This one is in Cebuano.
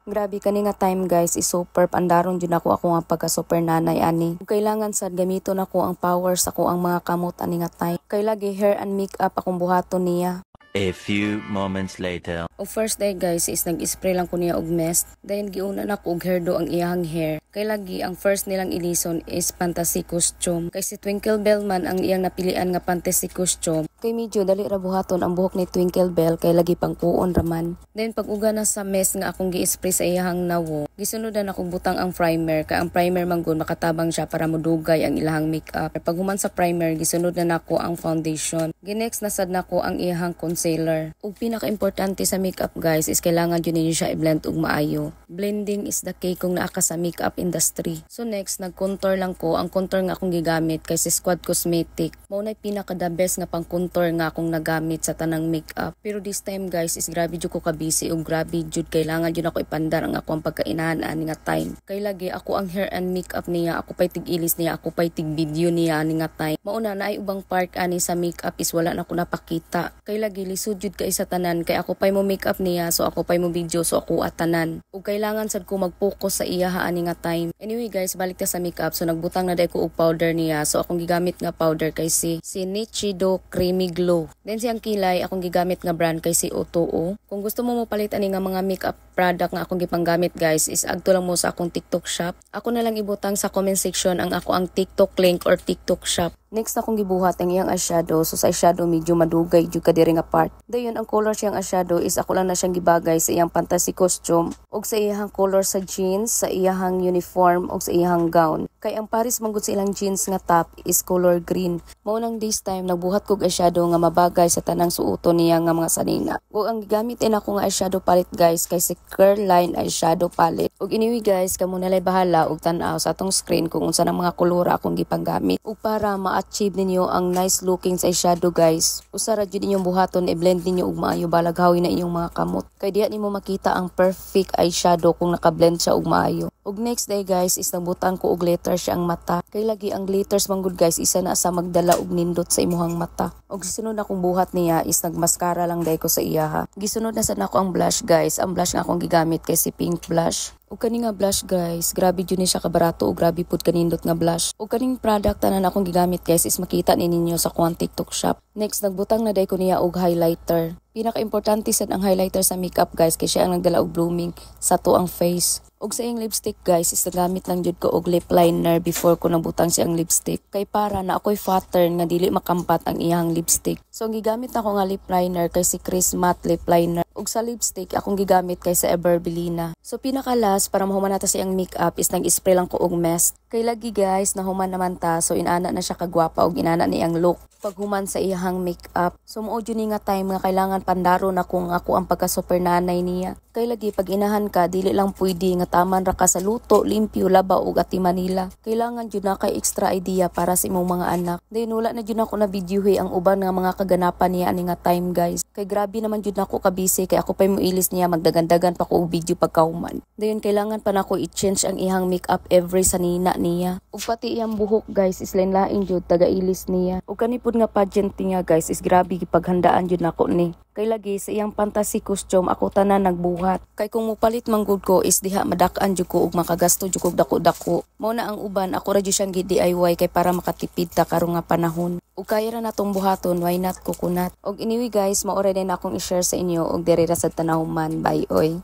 Grabe, kani nga time, guys, is super pandaron jud ako, ako nga pagka super nanay ani. Ug kailangan sad gamiton nako ang power sa ako ang mga kamot ani nga time. Kay lagi hair and makeup akong buhaton niya. A few moments later. O first day, guys, is nag-spray lang ko niya og mist. Then giuna nako og hairdo ang iyahang hair. Kay lagi ang first nilang ilison is fantasy costume. Kay si Twinkle Bell man ang iyang napilian nga fantasy costume. Kay medyo dali ra buhaton ang buhok ni Twinkle Bell kay lagi pangkuon raman. Then pag uga na sa mist nga akong gi-spray sa iyahang nawo, gisunodan akong butang ang primer kay ang primer man gud makatabang siya para modugay ang ilahang makeup. Pag human sa primer, gisunod na nako ang foundation. Ginext na sad nako ang iyahang concealer. Ug pinaka-importante sa makeup, guys, is kailangan jud ninyo siya i-blend og maayo. Blending is the key kung naa ka sa makeup industry. So next, nag-contour lang ko. Ang contour nga akong gigamit kay si Squad Cosmetic. Mao na pinaka the best nga pang contour nga akong nagamit sa tanang makeup. Pero this time, guys, is grabe jud ko ka-busy ug grabe jud kailangan jud ako ipandar ang ako ang pagkainahan ani nga time. Kay lagi ako ang hair and makeup niya, ako pay tig-ilis niya, ako pay tig-video niya ani nga time. Mao na naay ubang part ani sa makeup is wala na ko napakita. Kay lagi lisod jud kay sa tanan kay ako pay mo makeup niya, so ako pay mo video, so ako at tanan. Ug kailangan sad ko mag-focus sa iya ani nga time. Anyway guys, balik ta sa makeup. So nagbutang na day ko og powder niya. So akong gigamit nga powder kay si Nichido Creamy Glow. Then siyang kilay, akong gigamit nga brand kay si O2O. Kung gusto mo mopalit ani nga mga makeup product nga akong gipanggamit, guys, is adto lang mo sa akong TikTok Shop. Ako na lang ibutang sa comment section ang ako ang TikTok link or TikTok Shop. Next na akong gibuhat ang iyang eyeshadow. So sa eyeshadow, medyo madugay jud ka diri nga part. Dayon ang color siyang eyeshadow is ako lang na siyang gibagay sa iyang fantasy costume ug sa iyang color sa jeans, sa iyang uniform ug sa iyang gown. Kay ang pares man gud sa ilang jeans nga top is color green. Mao nang this time nagbuhat kog eyeshadow nga mabagay sa tanang suoton niya nga mga sanina. Ug ang gigamit nako nga eyeshadow palette, guys, kay si Careline eyeshadow palette. Ug anyway guys, kamo na lay bahala og tan-aw sa atong screen kung unsa nang mga kolor akong gipanggamit. Ug para ma-achieve ninyo ang nice looking sa eyeshadow, guys, usa ra jud inyong buhaton, i-blend ninyo og maayo balag hawi na inyong mga kamot. Kay diha nimo makita ang perfect eyeshadow kung naka-blend siya og maayo. Ug next day, guys, is nagbutang ko og glitter siya ang mata. Kay lagi ang glitters man gud, guys, isa na sa magdala og nindot sa imuhang mata. Ug gisunod na akong buhat niya is nagmascara lang day ko sa iyaha. Gisunod na sad nako ang blush, guys. Ang blush nga akong gigamit kay si pink blush. Ug kani nga blush, guys, grabe jud ni siya kabarato ug grabe pud kanindot nga blush. Ug kaning product tanan akong gigamit, guys, is makita ni ninyo sa kuang TikTok Shop. Next, nagbutang na day ko niya og highlighter. Pinaka-importante sad ang highlighter sa makeup, guys, kay siya ang nagdala og blooming sa atoang face. Ug sa iyang lipstick, guys, is nagamit lang jud ko og lip liner before ko nabutang siyang lipstick. Kay para naa koy pattern nga dili makampat ang iyang lipstick. So ang gigamit nako nga lip liner kay si Chris Matte Lip Liner. Ug sa lipstick, akong gigamit kay sa Everbelina. So pinaka last para mahuman nata sa iyang makeup is nag-spray lang ko og mist. Kay lagi, guys, nahuman naman ta, so inana na siya kagwapa ug inana niyang look paghuman sa iyahang makeup. So mao jud ni nga time nga kailangan pandaro na kung ako ang pagka super nanay niya. Kay lagi pag inahan ka, dili lang pwede nga taman ra ka sa luto, limpyo, laba ug ati Manila. Kailangan jud na kay extra idea para sa imong mga anak. Then wala na jud ako na videohe ang uban nga mga kaganapan niya ani nga time, guys. Kay grabe naman jud nako ka busy kay ako pay moilis niya, magdagandagan pa ko og video pagkahuman. Dayon kailangan pa nako i-change ang iyang makeup every sanina niya. Ug pati iyang buhok, guys, is lain-lain jud taga-ilis niya. Ug kani pud nga pageant niya, guys, is grabe gipaghandaan jud nako ni. Kay lagi sa iyang fantasy costume ako tanan nagbuhat. Kay kung mopalit man gud ko is diha madak-an jud ko ug makagasto jud kog dako-dako. Mao na ang uban ako ra jud siyang gi-DIY kay para makatipid ta karon nga panahon. Ug kaya ra natong buhaton, why not, coconut. Og anyway guys, mao ra din akong i-share sa inyo ug diri ra sad ta nahuman. Bye oy.